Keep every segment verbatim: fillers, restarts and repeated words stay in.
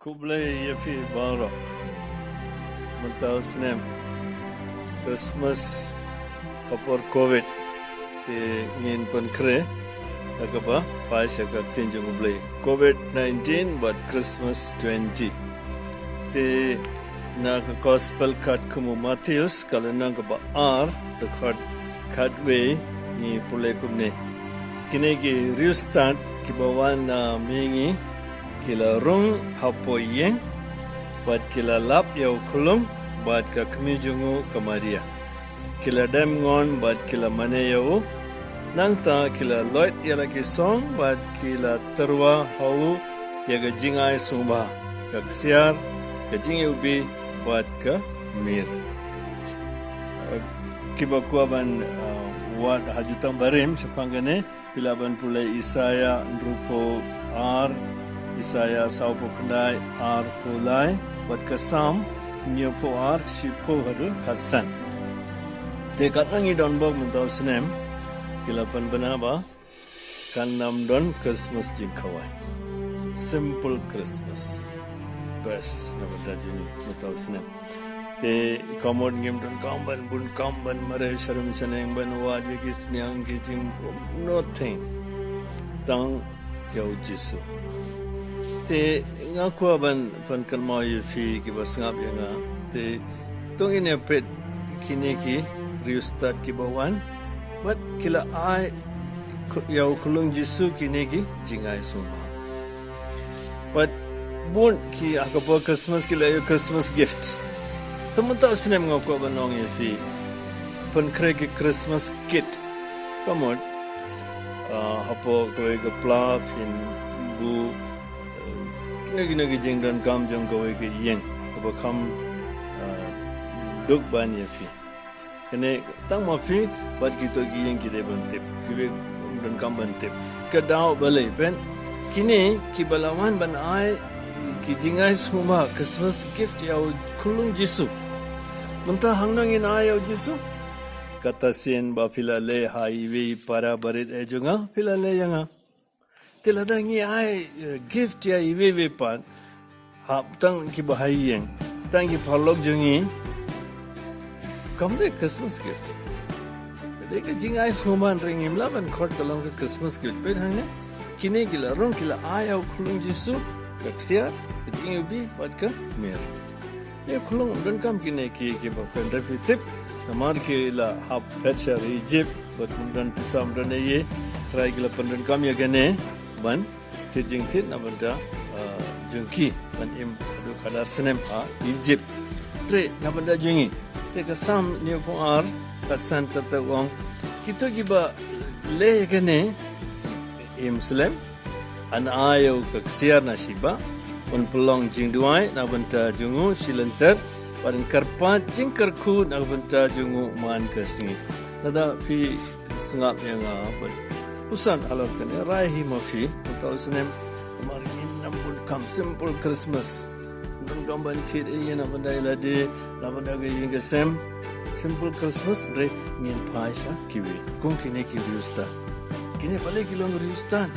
Khublei ïa phi baroh. Mynta u snem Christmas ka por covid te ngin pynkhreh da kaba phai sha ka ktien jong u Blei, covid nineteen bad Christmas twenty. Te na ka gospel katkum u Mathaios ka lynnong kaba ar, dkhot khatwei, ngi pule kumne: Kine ki riewstad kiba wan na mihngi ki la rung hapoh ïing bad ki la lap ïa u khyllung bad ka kmie jong u ka Maria. Ki la dem ngon bad ki la mane ïa u. Nangta ki la loit ïa la ki song bad ki la tyrwa ha u ïa ka jingai sngewbha, ka ksiar, ka jingiwbih bad ka mir. Kiba kwah ban, uh, wad ha jutang barim shaphang kane, phi lah ban pule Isaïah hynriewphew ar, Isaïah sawphew khyndai, arphew lai, bad ka Salm hynñiewphew ar, shiphew haduh khatsan. Te katba ngi don bok mynta u snem, ki la pynbna ba kan ym don Christmas jingkhawai. Simple Christmas. Best na bynta jong ngi mynta u snem. Te ka mut ngim donkam ban bun kam ban mareh sha rum sha neng ban wad ïa ki sniang ki jing, nothing. Tang ïa u Jisu. Te nga kwah ban pynkynmaw ïa phi kiba sngap ïa nga. Te to ngin ïa peit kine ki riewstad kiba wan bad ki la ai ïa u khyllung Jisu kine ki jingai sngewbha. Bad bun ki ha ka por Christmas ki la ïoh Christmas gift. Te mynta u snem nga kwah ban ong ïa phi, pynkhreh ki Christmas kit. Ka mut, ah, hapoh kawei ka pla phin buh, eh, kino kino ki jingdonkam jong kawei ka ïing kaba kham, ah, duk ban ïa phi. Kane tang ma phi bad kito ki ïing ki dei ban tip, kiwei ym donkam ban tip. Ka daw balei peit, kine kiba la wan ban ai ki jingai sngewbha, Christmas gift ïa u khyllung Jisu. Mynta hangno ngin ai ïa u Jisu? Kata sien ba phi la leh ha iwei i para barit eh jong nga, phi la leh ïa nga. Te lada ngi ai, eh, gift ïa iwei iwei pat, hap tang kiba ha ïing, tang ki paralok jong ngi, kam dei Christmas gift. Dei ka jingai sngewbha, hynrei ngim lah ban khot ka long ka Christmas gift. Peit hangne, kine ki la rung, ki la ai ïa u khyllung Jisu ka ksiar, ka jingiwbih bad ka mir. Ïa u khyllung ym donkam kine ki, kiba khot, hynrei phi tip, namar ki la hap phet sha ri Egypt bad ym don pisa, ym don ei ei, Trai ki la pyndonkam ïa kane ban thied jingthied na bynta, ah, jong ki ban im haduh khadar snem ha Egypt. Hynrei na bynta jong ngi, te ka Salm hynñiewphew ar, khatsan kata ka ong, kito kiba leh ïa kane, im slem, yn ai ïa u ka ksiar na shibah, un pynlong jingduwai na bynta jong u shi lynter, bad yn kyrpad jingkyrkhu na bynta jong u man ka sngi. Lada phi sngap ïa nga bad pyrshang halor kane, rai hi ma phi mynta u snem, namar ngin ym bun kam, simple Christmas. Ym donkam ban thied ei ei na bynta i lade, na bynta ka ïing ka sem. Simple Christmas, hynrei ngin phai sha kiwei kum kine ki riewstad. Kine balei ki long riewstad?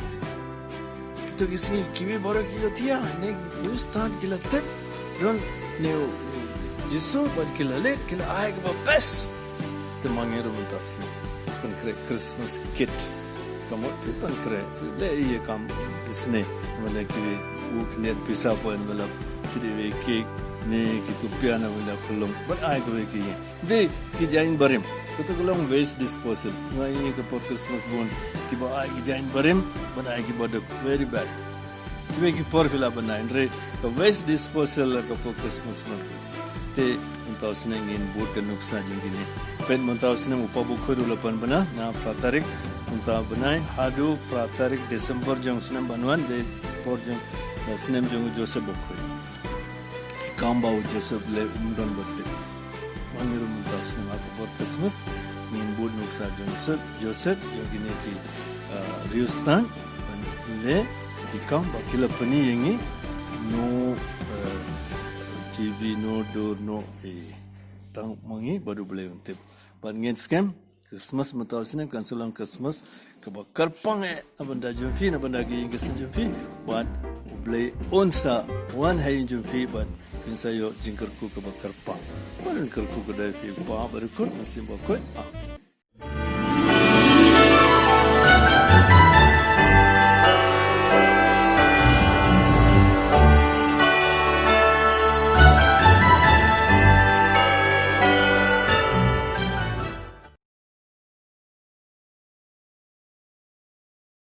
Kito ki sngi kiwei baroh ki ïohthiah, ne ki riewstad ki la tip don ne u Jisu bad ki la leit, ki la ai kaba best. Te ma ngi ruh mynta u snem pynkhreh Christmas kit. Ka mut phi pynkhreh, leh ïa kam isynei, mane ki u khyndiat pisa hapoh envelope, ki dei wei cake ne ki tupia na bynta khyllung, bad ai kawei ki ïing. Dei ki jaiñ barim, kato ka long waste disposal. Nga ïohi ka por Christmas bun kiba ai ki jaiñ barim, bad ai kiba duk, very bad. Kiwei ki por phi lah ban ai, hynrei ka waste disposal ka por Christmas bun. Te mynta u snem ngin bud ka nuksa jong kine. Peit mynta u snem u Pop Bakhuid u la pynbna na phra tarik mynta u bnai haduh phra tarik December jong u snem ban wan, dei spor jong, eh, snem jong u Joseph Bakhuid. Ki kam ba u Joseph leh ym don ba tip. Ma ngi ruh mynta u snem ha ka por Christmas ngin bud nuksa jong u Joseph, jong kine ki, eh, riewstad ban leh ki kam ba ki la pyni ïa ngi, no, eh, T V, no dur, no ei ei. Tang ma ngi bad u Blei un tip. Bad ngin skhem Christmas mynta u snem kan sa long Christmas kaba kyrpang eh na bynta jong phi, na bynta ki ïing ki sem jong phi, bad u Blei un sa wan ha ïing jong phi bad phin sa ïoh jingkyrkhu kaba kyrpang. Bad un kyrkhu ka dei phi Pa, Ba Rikhun, Mynsiem Bakhuid. Amen.